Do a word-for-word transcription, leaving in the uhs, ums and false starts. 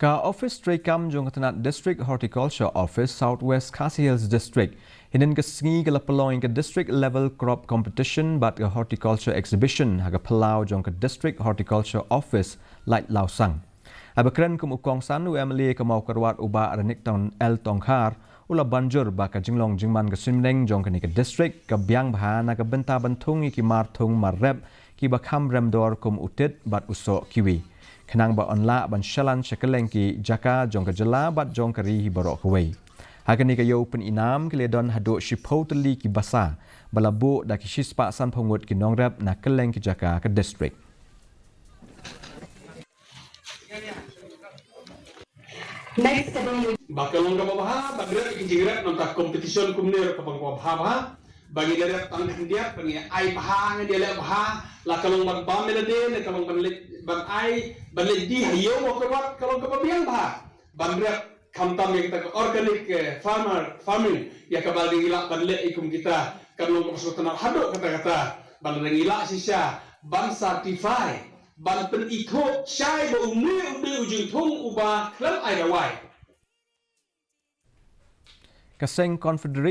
Ka Office Treikam jong ka tnat District Horticulture Office, South West Khasi Hills District, hynnin ka sngi ka la pynlong ïa ka District Level Crop Competition bad ka Horticulture Exhibition ha ka phyllaw jong ka District Horticulture Office, Laitlawsang. Haba kren kum u kongsan, u M L A ka Mawkyrwat, u Bah Renikton L Tongkhar, u la ban jur ba ka jinglong jingman ka suiñbneng jong kane ka district ka biang bha na ka bynta ban thung ïa ki mar thung mar rep kiba kham rem dor kum u tit bad u soh kiwi, khnang ba yn lah ban shalan sha kylleng ki jaka jong ka jylla bad jong ka ri hi baroh kawei. Ha kane ka ïew pynïnam, ki la don haduh shiphew tylli ki basa ba la buh da ki shispah sanphew ngut ki nongrep na kylleng ki jaka ka district. Next ka dei, ba ka long kaba bha ban rep ïa ki jingrep, namar ka competition kumne ruh ka long kaba bha bha. Ba ngi da rep tang khyndiat, ba ngi ai bha, ngi da leh bha, la ka long ban bam ïa lade, ne ka long ban leit, ban ai, ban leit die ha ïew Mawkyrwat, ka long kaba biang bha ban rep, khamtam ïa kita ka organic, eh, farmer, farming, ïa kaba ngi lah ban leh ïa kum kita, ka long kaba sngewtynnat haduh katta katta, ba lada ngi lah shisha ban certify, ban pynithuh shai ba une u dei u jingthung uba khlem ai dawai. Ka seng Confederation